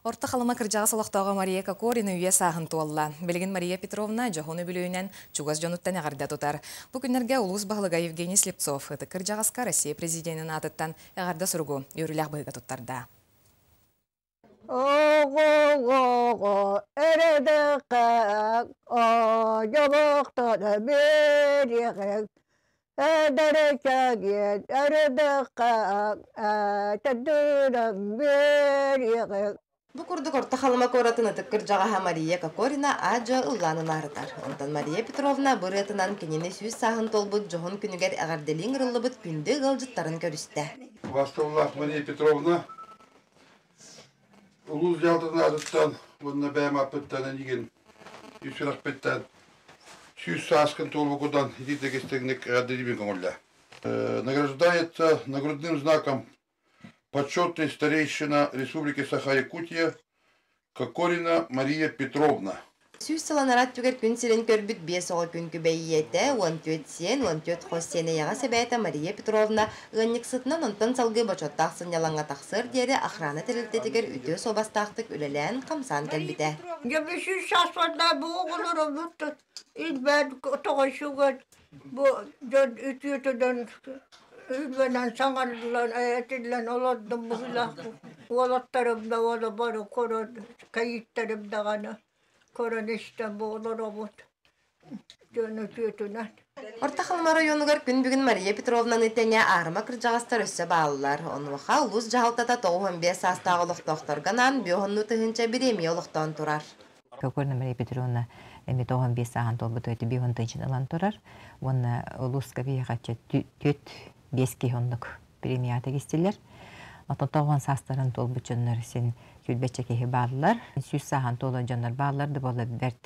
Орто Халыма кырдьаҕас олохтооҕо Мария Кокорина үйэ сааһын туолла. Билигин Мария Петровна дьоһун үбүлүөйүнэн чугас дьонуттан эҕэрдэ тутар. Бу күннэргэ улуус баһылыга Евгений Слепцов ытык кырдьаҕаска Россия президенин аатыттан эҕэрдэ суругу үөрүүлээх быһыыга туттарда. Оҕо-оҕо эрэдэххэ одьолохторо биэриэҕиҥ, эдэркэҥиэн эрэдэххэ этэрдэрэн биэриэҕиҥ. Бу курдук Орто Халыма куоратын ытык кырдьаҕаһа Мария Кокорина аа-дьуо ыллаан унаарытар. Онтон Мария Петровна бу ырыатынан кинини 100 сааһын туолбут дьоһун күнүгэр эҕэрдэлии ыҥырыллыбыт күндү ыалдьыттарын көрүстэ. Убаастабыллаах Мария Петровна, улуус дьаһалтатын аатыттан уонна бэйэм ааппыттан эйигин үс сүрэхпиттэн 100 сааскын туолбуккутан итиитик истиҥник эҕэрдэлиибин көҥүллээ. Награждается нагрудным знаком почетный старейшина Республики Саха-Якутия Кокорина Мария Петровна. 100 сыл анараа өттүгэр күн сирин көрбүт биэс оҕо күн күбэй ийэтэ, 14 сиэн, 14 хос сиэн эйэҕэс эбээтэ Мария Петровна ыанньыксытынан онтон салгыы бочуоттаах сынньалаҥҥа тахсыар диэри охрана тэрилтэтигэр үтүө суобастаахтык үлэлээн-хамсаан кэлбитэ. Дьэ бүсүү сааспарда бу оҕолорубут илбээн тоҕойсугар бу дьон үтүөтүнэн үлбэнэн саҥарыллан этиллэн олордум быһыылаах уолаттарым да уола бары көрөн кэйииттэрим даҕаны көрөн истэн бу олоробут дьон үтүөтүнэн. Орто Халыма оройуонугар күн бүгүн Мария Петровнаны тэҥэ аарыма кырдьаҕастар өссө бааллар. Онуоха улуус дьаһалтата 95 саастаах олохтоохторго анаан биэс тыһыынча бириэмийэ олохтоон турар. Кокорина Мария Петровна эми 95 сааһын туолбут өтө 5 тыһыынчаны ылан турар. Уонна улууска биһиэхэ түөрт биэс киһи оннук премията кистилэр. Оттон 90 саастарын туолбут дьоннор син сүүрбэччэ киһи бааллар. 100 сааһын туолан дьоннор бааллар да буолла бэрт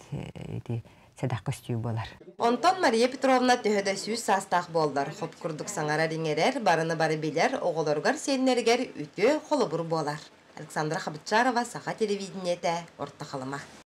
ити сэдэх көстүү буолар. Онтон Мария Петровна төһө да 100 саастаах буоллар, хоп курдук саҥарар иҥэрэр, барыны бары билэр, оҕолоругар сиэннэригэр үтүө холобур буолар. Александра Хабытчарова, Саха телевидениетэ, Орто Халыма.